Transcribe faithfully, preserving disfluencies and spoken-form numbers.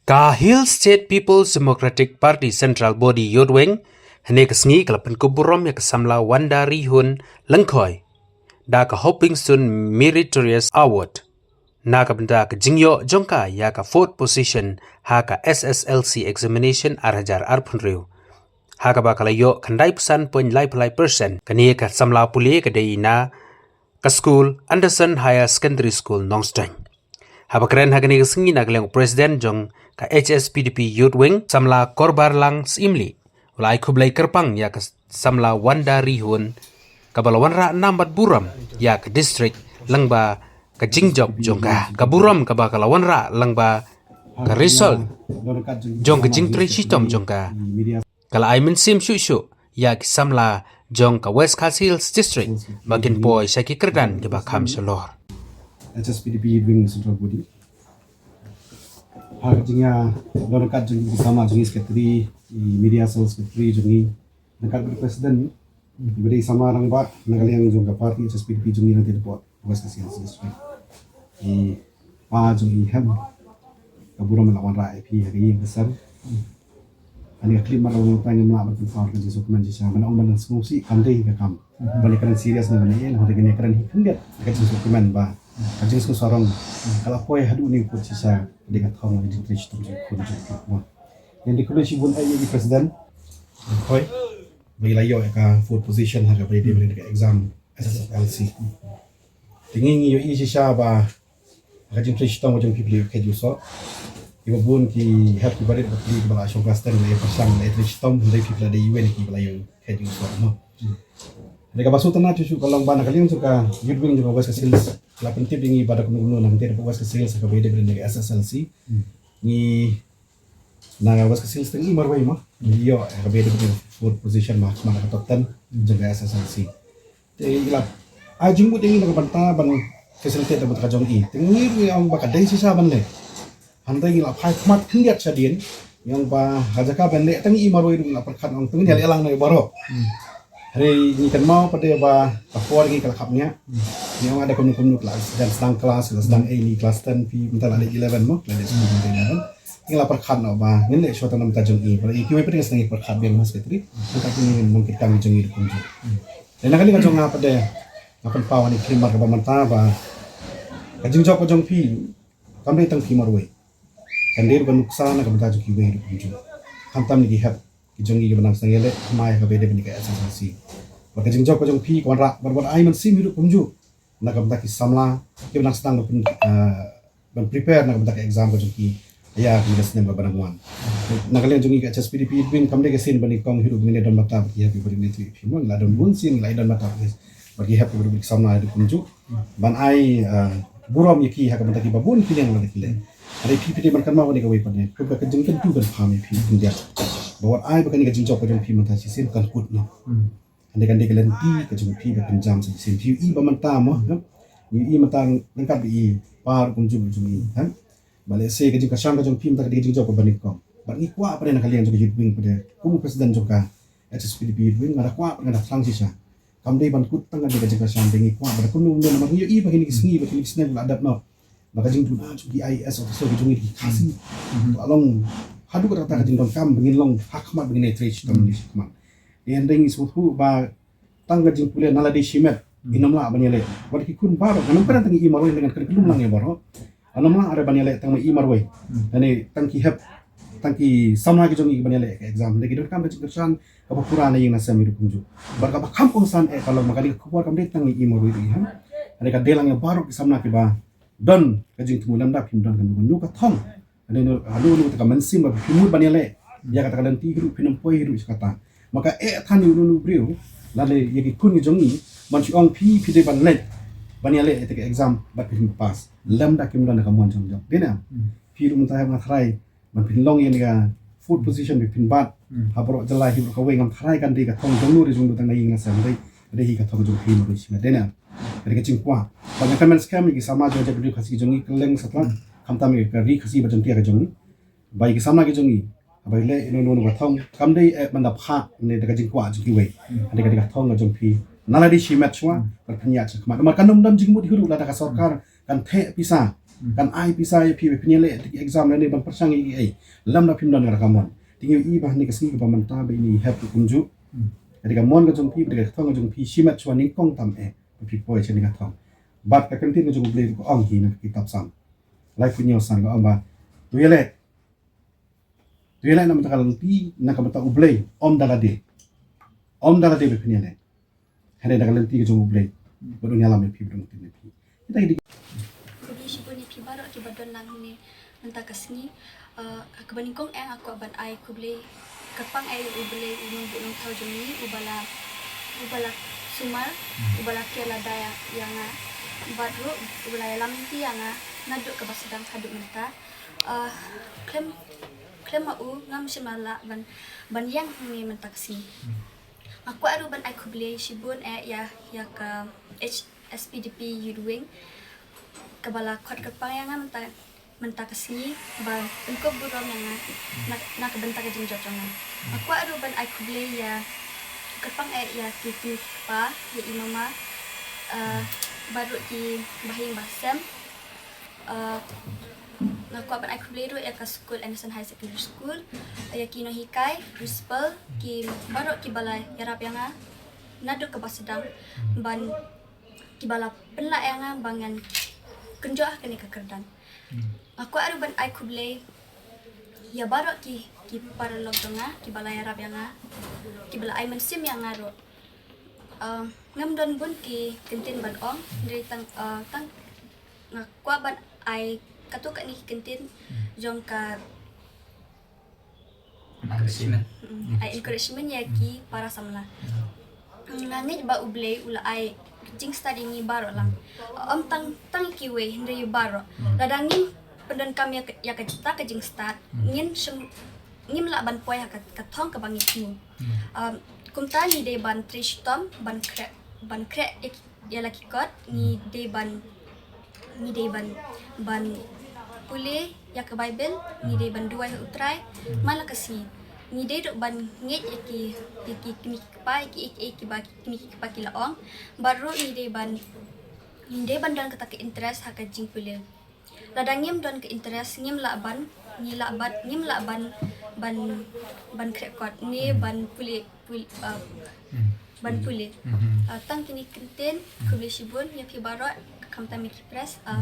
Ka Hill State People's Democratic Party Central Body Youth Wing hynne ka sngi ka la pynkup burom ïa ka samla Wanda Rihun Lyngkhoi da ka Hoping Sun Meritorious Award na ka bynta ka jingïoh jong ka ïa ka fourth position ha ka S S L C examination ar hajar arphew hynriew, ha kaba ka la ïoh khyndai phew san point lai phew lai percent. Kane ka samla pule ka dei na ka skul Anderson Higher Secondary School, Nongstoiñ. Haba kren ha kane ka sngi na ka liang u President jong ka H S P D P Youth Wing, samla Korbarlang Syiemlieh, u la ai khublei kyrpang ïa ka samla Wanda Rihun, kaba la wanrah nam bad burom ïa ka district lyngba ka jingjop jong ka. Ka burom kaba ka la wanrah lyngba ka result jong ka jingtrei shitom jong ka, ka la ai mynsiem shuh shuh ïa ki samla jong ka West Khasi Hills District ba kin poi sha ki kyrdan kiba kham shalor. H S P D P Youth Wing Central Body. Ha ka jingïadon ryngkat jong ki samla jong ngi, secretary, i media cell secretary jong ngi, ryngkat bad president, i ba dei samla rangbah na ka liang jong ka party H S P D P jong ngi na ka West Khasi Hills District. I pa jong i hem, ka burom la wanrah ïa phi ha ka ïing ka sem. Ani ka klim mar la wanrah ngam lah ban pynpaw ka jingsngewkmen shisha, ban ong ban sngewsih kam dei ka kam. Ban ïa kren serious ne ban ïa, hynrei kane ka kren hi khyndiat ka jingsngewkmen ba ka jingsngewsarong ka la poi haduh ne u pud shisha, ka dei ka thong ka jingtrei shitom jong i khun jong i khlok mo. Ngan dei khublei shibun ïa i president, hoi, ba i la ïoh ïa ka fourth position ha kaba ïadei bad ka exam S S L C. Te ngi ngi ïohi shisha ba ka jingtrei shitom ka jong phi phi la ïoh khet ïoh soh. Kiba bun ki hep kiba rit ba phi kiba la shong class ten la ïoh pyrshang la ïoh trei shitom, hynrei phi phi la dei iwei na kiba la ïoh khet ïoh soh mo. Hynrei kaba sngewtynnat shuh shuh ka long ba na ka liang jong ka youth wing jong ka West Khasi Hills la pyntip ïa ngi ba da kumno kumno na ka bynta ka West Khasi Hills ha kaba ïadei bad ka S S L C. Ngi na ka West Khasi Hills tang i marwei mo, ngi ïoh ha kaba ïadei bad ka fourth position mo, ha khmat ka top ten jong ka S S L C. Te i la ai jingmut ïa ngi na ka bynta ban facilitate na ka bynta ka jong i. Te ngi ruh ïa ong ba ka dei shisha ban leh. Hynrei ngi la phai khmat khyndiat shadien, ïa ong ba ha jaka ban leh tang i marwei ruh ngi la pyrkhat, ong tang ngi ïaleh lang na i baroh. Hynrei ngi kynmaw pat de ba ka por ngi ka la khap nia. Ngi ong ada kumno kumno ka la dang sdang klas, ka la sdang A ni klas ten, phi mynta la dei eleven mo, la dei school mynta eleven. Ngi la pyrkhat noh ba ngin leh shuwa tang na ka bynta jong i. Ba i kiwei pat de ngi sdang ïa pyrkhat biang ha secretary. Nangta kine ngi nongkitkam jong i ruh kumjuh. Te na ka liang ka jong nga pat de nga pynpaw ha kane ka khyllipmat kaba mynta ba ka jingjop ka jong phi kam dei tang phi marwei. Kan dei ruh ka nuksa na ka bynta jong kiwei ruh kumjuh. Khamtam ïa ki hep ki jong ngi kiba nang sdang ïaleh thymmai ha kaba ïadei bad ka S S L C. Bad ka jingjop ka jong phi ka wanrah bad wat ai mynsiem hi ruh kumjuh na ka bynta ki samla kiba nang sdang ban pyn, ah, ban prepare na ka bynta ka exam ka jong ki ïa kane ka snem kaba nang wan. Na ka liang jong ngi ka H S P D P Youth Wing kam dei ka sien ba nyngkong hi ruh ba ngin ïadon bynta bad ki hep kiba rit ne three phi mo, ngi la don bun sien ngi la ïadon bynta bad ki hep kiba rit bad ki samla hi ruh kumjuh ban ai, ah, burom ïa ki ha ka bynta kiba bun ki liang ba ki leh. Hynrei phi phi dei ban kynmaw kane kawei pat ne, kum ka jingkyntu kynpham ïa phi khyndiat ba wat ai ba kane ka jingjop ka jong phi mynta shisien kan kut noh. Hynrei kan dei ka lynti ka jong phi ba pynjam sa shisien. Phi ïohi ba mynta mo, ha? Ïohi mynta ryngkat bad i pa ruh kumjuh jong i, ha? Ba lehse ka jingkyrshan ka jong phi mynta ka dei ka jingjop kaba nyngkong. Bad ngi kwah pat de na ka liang jong ka youth wing pat de, kum u president jong ka H S P D P Youth Wing, nga da kwah pat nga da thrang shisha. Kam dei ban kut tang ka dei ka jingkyrshan, dei ngi kwah ba da kumno kumno namar ngi ïohi ba kine ki sngi ba kine ki snem la dep noh ba ka jingduna jong ki I A S officer ka jong ngi ki Khasi. To long haduh katta katta ka jingdonkam ba ngin long ha khmat ba ngin ïatrei shitom ne shakhmat. Te hynrei ngi sngewthuh ba tang ka jingpule na lade shimet ngin ym lah ban ïaleh. Wat ki khun baroh, ngan ym kren tang i marwei, ngan kren ka lum lang ïa baroh. Ngan ym lah re ban ïaleh tang ma i marwei. Lane tang ki hep, tang ki samla ki jong ngi ban ïaleh ka exam. Lane ki donkam ka jingkyrshan kaba pura na ïing na sem hi ruh kumjuh. Bad kaba kham kongsan eh ka long ma kane ka khubor kam dei tang ma i marwei ruh, ha. Lane ka dei lang ïa baroh ki samla kiba don ka jingthmu lymda phim don kano kano ka thong. Lane no, kano kano kata ka mynsiem ba phi mut ban ïaleh ïa kata ka lynti hi ruh, phin ym poi hi ruh sha kata. Ma ka eh than ïa uno uno u briew lane ïa ki khun ki jong ngi ban shu ong phi, phi dei ban leit ban ïaleh ïa kata ka exam bad phin pass lymda kim don ka mon jong jong. Dei ne em? Phi ruh mynta nga tharai ban phin long ïa kane ka fourth position ba phin bat ha baroh jylla hi baroh kawei, ngam tharai kan dei ka thong jong no re jong no tang na ïing na sem, dei, dei hi ka thong jong phi marwei shimet, dei ne em? Ka dei ka jingkwah. Bad nga kyrmen skhem ïa ki samla jong ka jaitbynriew Khasi jong ngi kylleng satlak, khamtam ïa ka ri Khasi ba jong ngi, ka jong ngi. Ba ïa ki samla ki jong ngi haba ïaleh ïa no no ka thong kam dei eh ban da phah ne da ka jingkwah jong kiwei. Ka dei ka, dei ka thong ka jong phi. Na lade shimet shuwa bad phin ïaid sha khmat. Namar kan ym don jingmut hi ruh lada ka sorkar kan theh pisa Kan ai pisa ïa phi ba phin ïaleh ïa ki exam lane ban pyrshang ïa kiei. Lymda phim don kata ka mon. Te ngi ïohi ba ha kane ka sngi kaba mynta ba ine i hep kumjuh. Ka dei ka mon ka jong phi, ka dei ka thong ka jong phi, shimet shuwa nyngkong tam eh ba phi poi sha kane ka thong. Bad ka ktien ka jong U Blei ka ong hi na ka kitab Salm laiphew hynñiew san ka ong ba, to ïaleh. To ïaleh na ka bynta ka lynti, na ka bynta U Blei, ym da lade. Ym da lade ba phin ïaleh. Hynrei da ka lynti ka jong U Blei. Bad un ïalam ïa phi, bad un ktien ïa phi. Kita ki dei. Khublei shibun ïa phi baroh kiba don lang hangne mynta ka sngi. Eh, kaba nyngkong eh nga kwah ban ai khublei kyrpang eh ïa U Blei, U Nongbuh Nongthaw jong ngi, uba la, uba la sumar, uba la kiar lada ïa, ïa nga. Bad ruh uba la ïalam lynti ïa nga naduh kaba sdang haduh mynta. Eh, khlem, khlem ma u ngam shym la lah ban, ban ïeng hangne mynta ka sngi. Nga kwah ruh ban ai khublei shibun eh ïa, ïa ka H S P D P Youth Wing kaba la khot kyrpang ïa nga mynta, mynta ka sngi ba pynkup burom ïa nga na, na ka bynta ka jingjop jong nga. Nga kwah ruh ban ai khublei ïa kyrpang eh ïa ki kmie ki kpa, ïa i mama, eh, bad ruh ki bahaïing bahasem. Eh, nga kwah ban ai khublei ruh ïa ka skul Anderson Higher Secondary School, ïa ki nonghikai, principal, ki baroh kiba la ïarap ïa nga naduh kaba sdang ban, kiba la pynlah ïa nga ba ngan kynjoh ha kane ka kyrdan. Nga kwah ruh ban ai khublei ïa baroh ki, ki paralok jong nga kiba la ïarap ïa nga, kiba la ai mynsiem ïa nga ruh. Eh, ngam don bun ki ktien ban ong, hynrei tang, eh, tang nga kwah ban ai katto katne ki ktien jong ka encouragement. Mm, ai encouragement ïa ki para samla. Nga ngeit ba U Blei u la ai jingstad ïa ngi baroh lang. Ym tang, tang kiwei, hynrei baroh. Lada ngim pyndonkam ïa ka, ïa kata ka jingstad, ngin shym, ngim lah ban poi ha ka, ka thong kaba ngi thmu. Um, kumta ngi dei ban trei shitom, ban khreh, ban khreh ïa ki, ïa la ki kot, ngi dei ban, ngi dei ban, ban pule ïa ka Baibl, ngi dei ban duwai ha U Trai man la ka sngi. Ngi dei ruh ban ngeit ïa ki, ïa ki kmie ki kpa, ïa ki, ïa ki, ïa ki ba ki kmie ki kpa ki la ong. Bad ruh ngi dei ban, ngi dei ban don kata ka interest ha ka jingpule. Lada ngim don ka interest, ngim lah ban, ngi lah ban, ngim lah ban, ban, ban khreh kot ne ban pule, pul-, uh, ban pule. Uh, tang kine ki ktien, khublei shibun ïa phi baroh, khamtam ïa ki press. Uh,